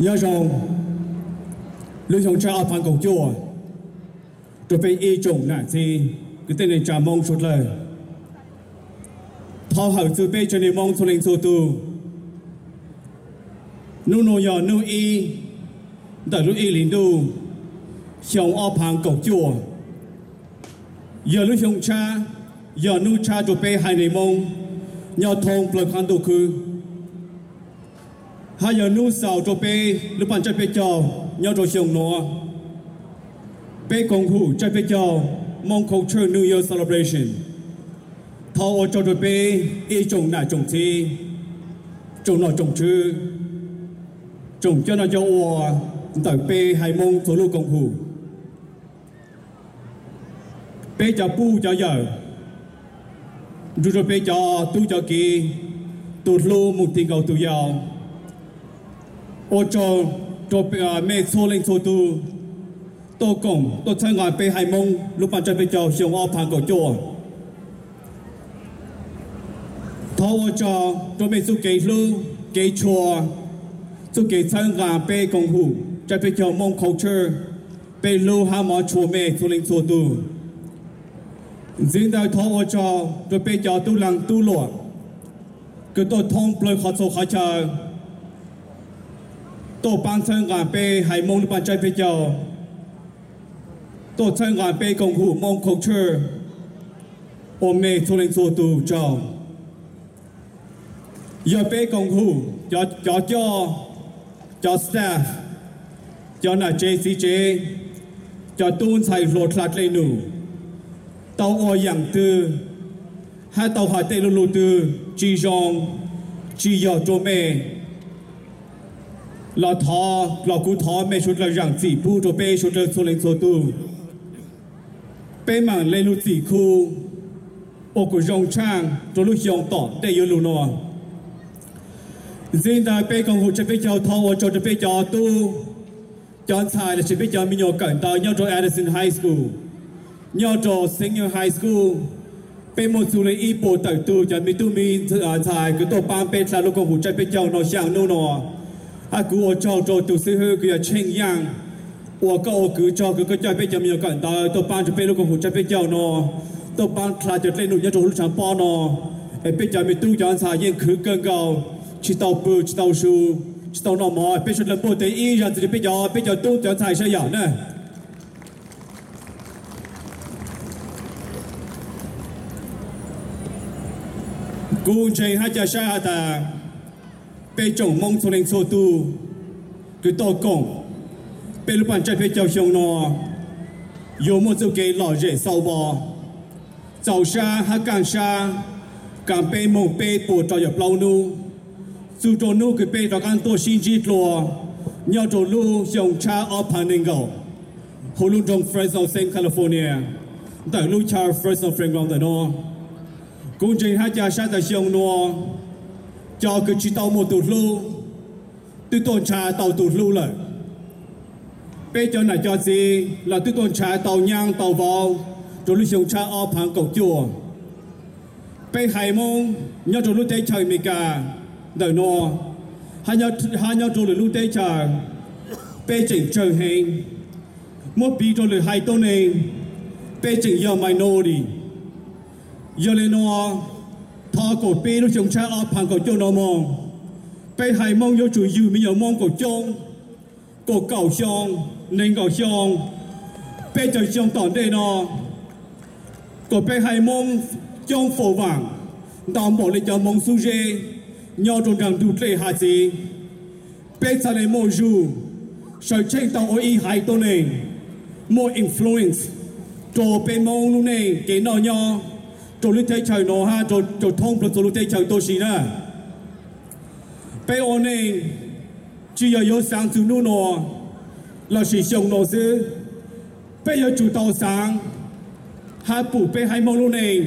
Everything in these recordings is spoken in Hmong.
Nyob zoo lub xyoo tshaj ob phav kaum cuaj rau peb ib tsoom nam txiv kwv tij neej tsa Hmoob suav dlawg. Thov hawm txug peb tsev neeg Hmoob txhua leej txhua tug. Nub nua yog nub ib ntawm lub ib hlis ntuj xyoo ob phav kaum cuaj. Yog lub xyoo tshab, yog nub tshab rau peb haiv neeg Hmoob nyob thoob plaws qab ntuj khwb. Hab yog nub xaus rau peb lub paaj tsab peb caug nyob rau xyoo nuav. Peb koom hum tsab peb caug Hmoob Culture New Year Celebration. Thov ua tsaug rau peb ib tsoom nam tsoom txiv, tsoom nom tsoom tswv, tsoom coj noj coj ua ntawm peb haiv Hmoob txhua lub koom hum. Peb cov puj cov yawm, nrug rau peb cov tub cov kiv, tus hlub mus ti nkaus tus yau. Ua tsaug rau mej txhua leej txhua tug tuaj koom tuaj txhawb nqa peb haiv Hmoob lub paaj tsab peb caug xyoo ob phav kaum cuaj. Thov ua tsaug rau mej txuj kev hlub kev tshua, txuj kev txhawb nqa peb koom hum tsab peb caug Hmoob Culture. Peb hlub hab hmov tshua mej txhua leej txhua tug. Ntxiv ntawd thov ua tsaug rau peb cov tub laag tub luam kws tuaj thoob plawg qhov txhua qhov chaw tuaj paab txhawb nqa peb haiv Hmoob lub paaj tsab peb caug, tuaj txhawb nqa peb koom hum Hmoob Culture. Ua mej txhua leej txhua tug tsaug. Yog peb koom hum cov coj, cov staff, cov nam tsev txiv tsev, cov tub ntxhais hluas dlha dlej num tau ua yaam twg hab tau has tej lu lug twg tsi zoo tsi yog rua mej los thov, los kuv thov mej suav dlawg zaam txim pub rua peb suav dlawg txhua leej txhua tug. Peb maam le lug txim khu ua kuas zoo tshaaj rua lub xyoo tom ntej yuav lug nua. Ntxiv ntawd peb koom hum tsab peb caug thov ua tsaug rua peb cov tub cov ntxhais los sis peb cov me nyuam kawm ntawv nyob rua Addison High School, nyob rua Senior High School. Peb muaj txug le ib puas tawm tug cov me tub me ntxhais kws tuaj paab peb dlha lub koom hum tsab peb caug nua xyaa nub nua. Hab kuv ua tsaug rua tug xib hwb kws yog Tsheej Yaaj, ua koj ua kwv tsaug kws koj coj peb cov me nyuam kawm ntawv tuaj paab rua peb lub koom hum tsab peb caug nua, tuaj paab dlha cov dlej num nyob rua lub tshaav pob nua. Es peb cov me tub cov ntxhais yeej khwv kawg nkaus, tsi tau pw tsi tau su, tsi tau noj mov. Peb suav dlawg npuaj tes ib zag ntxiv rua peb cov, peb cov tub cov ntxhais saib yom na. Kuv ntseeg hab ca sab has tas peb tsoom Moob txhua leej txhua tug kws tuaj koom peb lub paaj tsab peb caug xyoo nua yuav muaj txuj kev lom zem xau vos, txaus sab hab kaaj sab, kaam peb moog peb puas rau caum plaub nub, txug rua nub kws peb rov qaab tuaj sib ntsib dlua nyob rua lub xyoo tshab ob phav neeg nkaum, huv lub nroog Fresno State, California, ntawm lub chaw Fresno Fairgrounds ntawm nua. Kuv ntseeg hab ca sab tas xyoo nua cov kws tsi tau muaj tug hlub twb tuaj nrhav tau tug hlub lawm. Peb cov nam cov txiv los twb tuaj nrhav tau nyaab tau vauv rua lub xyoo tshab ob phav kaum cuaj. Peb haiv Moob nyob rua lub teb chaws Amelikas ntawm nua hab nyob rua lwm lub teb chaws, peb tseem tsawg heev. Muab piv rua lwm haiv tuab neeg, peb tseem yog minority. Yog le nua, thov kom peb lub xyoo tshab ob phav kaum cuaj nua moog, peb haiv Moob yuav tsum yug me nyuam Moob kaum coob, kaum kaum xyoo, neeg nkaum xyoo, peb caug xyoo tom ntej nua, kom peb haiv Moob coob foob vaam ntau npaum le cov Hmoob xub zeb nyob rua nraag ntug dlej hav txiv. Peb txhad le muaj zug Sawv tsheej tau ua ib haiv tuab neeg muaj influence rau peb Hmoob lub neej kev noj nyob rau lub teb chaws no hab rau thoob plaws txhua lub teb chaws tuab si na. Peb ua neej tsis yog yuav xaav txug nub no lossis xyoo no xwb, peb yuav tsum tau xaav hab pum peb haiv Hmoob lub neej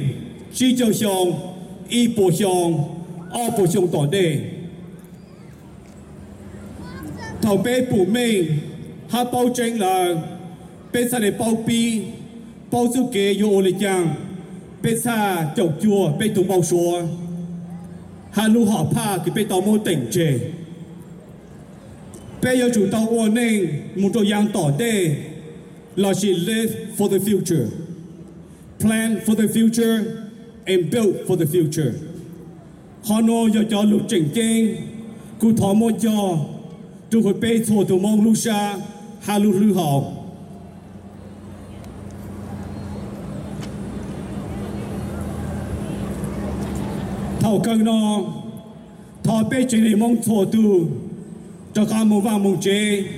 tsib caug xyoo, ib puas xyoo, ob puas xyoo tom ntej. Thaum peb pum meej hab paub tseeb lawm, peb txhaj le paub pib, paub txuj kev yuav ua le caag, peb txhaj caum cuag peb tug npau suav hab lub hom phaj kws peb tau muab teem tseg. Peb yuav tsum tau ua neej moog rua yaav tom ntej lossis live for the future, plan for the future and build for the future. Qhov nuav yog cov lug tseem ceeb kuv thov muab cog rua huv peb txhua tug Moob lub sab hab lub hlwb hau. Thaum kawg no, thov peb tsev neeg Moob txhua tug rov qaab moog vaaj moog tsev,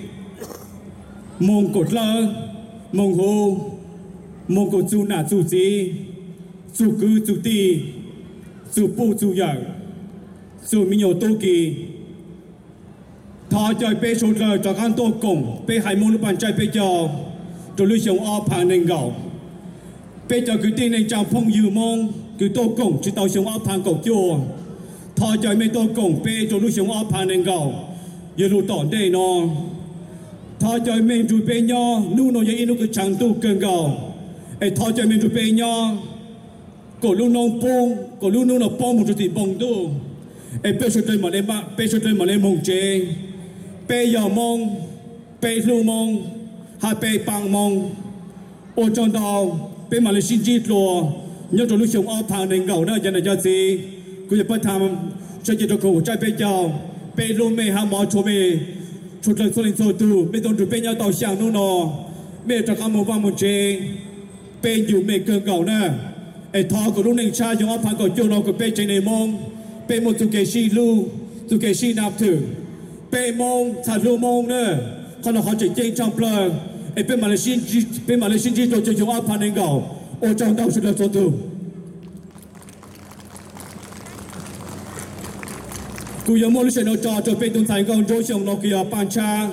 moog kuas dlawb, moog huv, moog kuas txug nam txug txiv, txug kwv txug tij, txug puj txug yawm, txug me nyuam tub ki. Thov caw peb suav dlawg rov qaab tuaj koom peb haiv Moob lub paaj tsaib peb caug rua lub xyoo ob phav neeg nkaum. Peb cov kwv tij neej tsaa phooj ywg Moob kws tuaj koom tsi tau xyoo ob phav kaum cuaj, thov caw mej tuaj koom peb rua lub xyoo ob phav neeg nkaum yuav lug tom ntej no. Thov caw mej nrug peb nyob, nub no yog ib nub kws tshaav ntuj kawg nkaus, es thov caw mej nrug peb nyob kom lub noob poob, kom lub nub no poob moog rua tim npoo ntuj, es peb suav dlawg mam le moog tsev. Peb yog Moob, peb hlub Moob, hab peb paab Moob. Ua tsaug ntau, peb mam le sib ntsib dlua nyob rua lub xyoo ob phav neeg nkaum na cov nam cov txiv. Kuv yog Paj Tham, tso cai rua koom tsaib peb caug, peb hlub mej hab mov tshua mej, tshua dlawg txhua leej txhua tug. Mej tuaj nrug peb nyob tau xyaa nub no, mej rov qaab moog vaaj moog tsev, peb ncu mej kawg nkaus na. Es thov kom lub neej tshab xyoo ob phav kaum cuaj no kom peb tsev neeg Moob, peb muaj txuj kev sib hlub, txuj kev sib nam thwm, peb Moob txhaj hlub Moob na. Qhov no qhov tseem ceeb tshaj plawg, es peb mam le sib ntsib rua xyoo ob phav neeg nkaum. Ua tsaug ntau suav dlawg txhua tug. Kuv yuav muab lub sij hawm no tso rua peb tug ntxhais nkauj nruab xyoo no kws yog Paj Tshab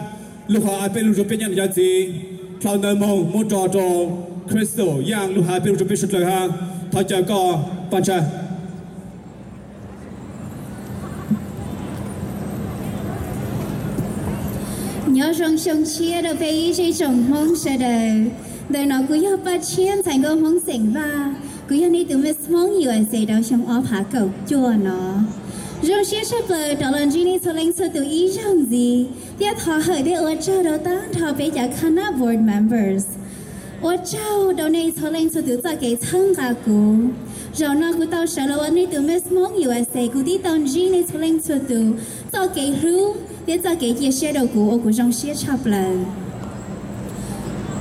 lug has peb lug rua peb nam cov txiv. Dlhau ntawv moog muab tso rua Crystal Yaaj lug has peb lug rua peb suav dlawg hab. Thov caw koj Paj Tshab. Nyob zoo xyoo tshiab rau peb ib zej tsoom Hmoob sawv daws. Ntawm no kuv yog Paj Tshiab ntxhais nkauj Hmoob xeem Vaj, kuv yog nej tus Miss Hmoob U S A rau xyoo ob phav kaum cuaj no. Zoo siab tshaj plaws rov los ntsib nej txhua leej txhua tus ib zaug ntxiv, thiab thov hawm thiab ua tsaug rau tag nrho peb cov Knap board members. Ua tsaug rau nej txhua leej txhua tus txoj kev txhawb nqa kuv. Zaum no kuv tau sawv los ua nej tus Miss Hmoob U S A, kuv tib tau ntsib nej txhua leej txhua tus txoj kev hlub thiab txoj kev cia siab rau kuv ua kuv zoo siab tshaj plaws.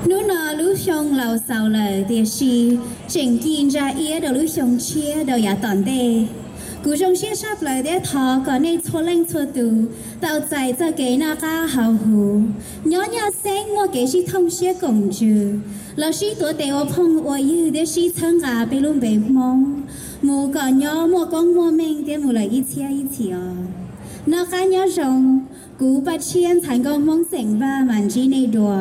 Hnub no lub xyoo laus xaus lawm, tiam sis tseem ci ntsa iab rau lub xyoo tshiab rau yav tom ntej. Kuv zoo siab tshaj plaws thiab thov kom nej txhua leej txhua tus tau txais txoj kev noj qab haus huv, nyob nyaj xeeb muaj kev sib thooj siab koom ntsws, los sib tuav tes ua phooj ua ywg thiab sib txhawb nqa peb lub npe Hmoob mus kom nyob muaj koob muaj meej thiab mus lawm ib txhiab ib txhis os. Noj qab nyob zoo, kuv Paj Tshiab ntxhais nkauj Hmoob xeem Vaj, mam ntsib nej dua.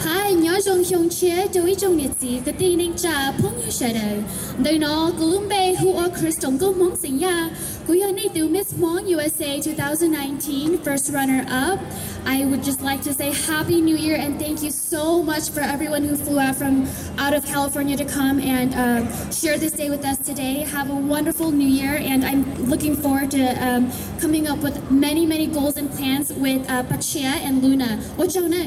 Hais nyob zoo xyoo tshiab rau ib tsoom niam txiv kwv tij neej tsa phooj ywg sawv daws. Ntawm no kuv lub npe hu ua Crystal nkauj Hmoob xeem Yaj. Kuv yog nej tus Miss Hmong U S A two thousand nineteen first runner up. I would just like to say Happy New Year and thank you so much for everyone who flew out from out of California to come and uh, share this day with us today. Have a wonderful New Year, and I'm looking forward to um, coming up with many, many goals and plans with uh, Pachia and Luna. Ua tsaug na.